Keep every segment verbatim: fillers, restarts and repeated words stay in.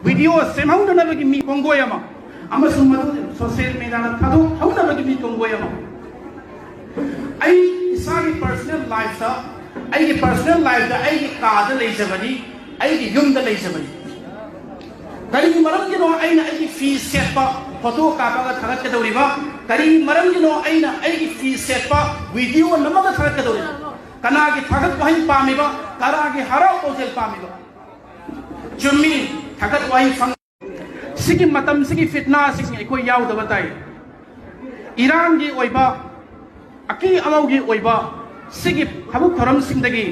Video ꯁꯦꯝꯍꯧꯅꯅꯕꯒꯤ ꯃꯤ ꯀꯣꯡꯒꯣꯏ ꯑꯃ, ꯑꯃꯁꯨꯡ ꯃꯗꯨ ꯁꯣꯁꯤꯌꯦꯜ ꯃꯦꯗꯤꯌꯥꯗ ꯊꯥꯗꯣꯛꯍꯧꯅꯕꯒꯤ ꯃꯤ ꯀꯣꯡꯒꯣꯏ ꯑꯃ꯫ ꯑꯩ ꯏꯁꯥꯒꯤ ꯄꯔꯁꯣꯅꯦꯜ ꯂꯥꯏꯐꯇ, ꯑꯩꯒꯤ ꯄꯔꯁꯣꯅꯦꯜ ꯂꯥꯏꯐꯇ ꯑꯩꯒꯤ ꯀꯥꯗ ꯂꯩꯖꯕꯅꯤ, ꯑꯩꯒꯤ ꯌꯨꯝꯗ ꯂꯩꯖꯕꯅꯤ꯫ ꯀꯔꯤꯒꯤ ꯃꯔꯝꯒꯤꯅꯣ ꯑꯩꯅ ꯑꯩꯒꯤ ꯐꯤ ꯁꯦꯠꯄ ꯐꯣꯇꯣ ꯀꯥꯞꯄꯒ ꯊꯥꯒꯠꯀꯗꯧꯔꯤꯕ? ꯀꯔꯤꯒꯤ ꯃꯔꯝꯒꯤꯅꯣ ꯑꯩꯅ ꯑꯩꯒꯤ ꯐꯤ ꯁꯦꯠꯄ ꯚꯤꯗꯤꯑꯣ ꯅꯝꯃꯒ ꯊꯥꯒꯠꯀꯗꯧꯔꯤꯕ? ꯀꯅꯥꯒꯤ ꯊꯥꯒꯠ ꯋꯥꯍꯩ ꯄꯥꯝꯃꯤꯕ? ꯀꯅꯥꯒꯤ ꯍꯔꯥꯎ ꯈꯣꯟꯖꯦꯜ ꯄꯥꯝꯃꯤꯕ? ꯆꯨꯝꯃꯤ, ꯊꯥꯒꯠ ꯋꯥꯍꯩ ꯐꯪ꯫ ꯁꯤꯒꯤ ꯃꯇꯝꯁꯤꯒꯤ ꯐꯤꯠꯅꯥꯁꯤꯡ ꯑꯩꯈꯣꯏ ꯌꯥꯎꯗꯕ ꯇꯥꯏ꯫ ꯏꯔꯥꯡꯒꯤ ꯑꯣꯏꯕ, ꯑꯀꯤ ꯑꯃꯧꯒꯤ ꯑꯣꯏꯕ ꯁꯤꯒꯤ ꯊꯕꯛ ꯊꯧꯔꯝꯁꯤꯡꯗꯒꯤ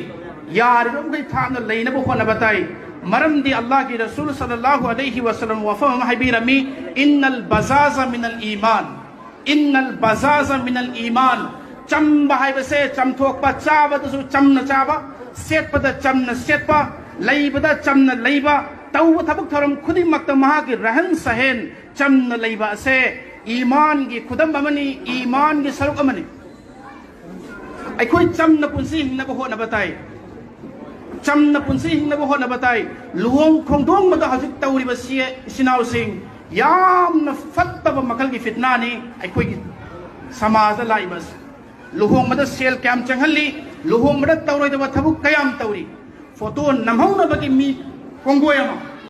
ꯌꯥꯔꯤꯕ ꯃꯈꯩ ꯊꯥꯞꯅ ꯂꯩꯅꯕ ꯍꯣꯠꯅꯕ ꯇꯥꯏ꯫ ꯃꯔꯝꯗꯤ ꯑꯜꯂꯥꯍꯒꯤ ꯔꯁꯨꯜ ꯁꯜꯂꯜꯂꯥꯍꯨ ꯑꯂꯩꯍꯤ ꯋꯁꯜꯂꯝ ꯋꯥꯐꯝ ꯑꯃ ꯍꯥꯏꯕꯤꯔꯝꯃꯤ, "ꯏꯟꯅꯜ ꯕꯖꯥꯖ ꯃꯤꯅꯜ ꯏꯃꯥꯟ, ꯏꯟꯅꯜ ꯕꯖꯥꯖ ꯃꯤꯅꯜ ꯏꯃꯥꯟ"꯫ ꯆꯝꯕ ꯍꯥꯏꯕꯁꯦ ꯆꯝꯊꯣꯛꯄ, ꯆꯥꯕꯗꯁꯨ ꯆꯝꯅ ꯆꯥꯕ, ꯁꯦꯠꯄꯗ ꯆꯝꯅ ꯁꯦꯠꯄ, ꯂꯩꯕꯗ ꯆꯝꯅ ꯂꯩꯕ, ꯇꯧꯕ ꯊꯕꯛ ꯊꯧꯔꯝ ꯈꯨꯗꯤꯡꯃꯛꯇ ꯃꯍꯥꯛꯀꯤ ꯔꯍꯟ ꯁꯍꯦꯟ ꯆꯝꯅ ꯂꯩꯕ ꯑꯁꯦ ꯏꯃꯥꯟꯒꯤ ꯈꯨꯗꯝ ꯑꯃꯅꯤ, ꯏꯃꯥꯟꯒꯤ ꯁꯔꯨꯛ ꯑꯃꯅꯤ꯫ ꯑꯩꯈꯣꯏ ꯆꯝꯅ ꯄꯨꯟꯁꯤ ꯍꯤꯡꯅꯕ ꯍꯣꯠꯅꯕ ꯇꯥꯏ꯫ ꯆꯝꯅ ꯄꯨꯟꯁꯤ ꯍꯤꯡꯅꯕ ꯍꯣꯠꯅꯕ ꯇꯥꯏ꯫ ꯂꯨꯍꯣꯡ ꯈꯣꯡꯗꯣꯡꯕꯗ ꯍꯧꯖꯤꯛ ꯇꯧꯔꯤꯕꯁꯤ, ꯏꯆꯤꯟ ꯏꯅꯥꯎꯁꯤꯡ, ꯌꯥꯝꯅ ꯐꯠꯇꯕ ꯃꯈꯜꯒꯤ ꯐꯤꯠꯅꯥꯅꯤ ꯑꯩꯈꯣꯏꯒꯤ ꯁꯃꯥꯖꯗ ꯂꯥꯛꯏꯕ ꯑꯁꯤ꯫ ꯂꯨꯍꯣꯡꯕꯗ ꯁꯦꯜ ꯀꯌꯥꯝ ꯆꯪꯍꯜꯂꯤ, ꯂꯨꯍꯣꯡꯕꯗ ꯇꯧꯔꯣꯏꯗꯕ ꯊꯕꯛ ꯀꯌꯥꯝ ꯇꯧꯔꯤ꯫ ꯐꯣꯇꯣ ꯅꯝꯍꯧꯅꯕꯒꯤ ꯃꯤ ꯀꯣꯡꯒꯣꯏ ꯑꯃ,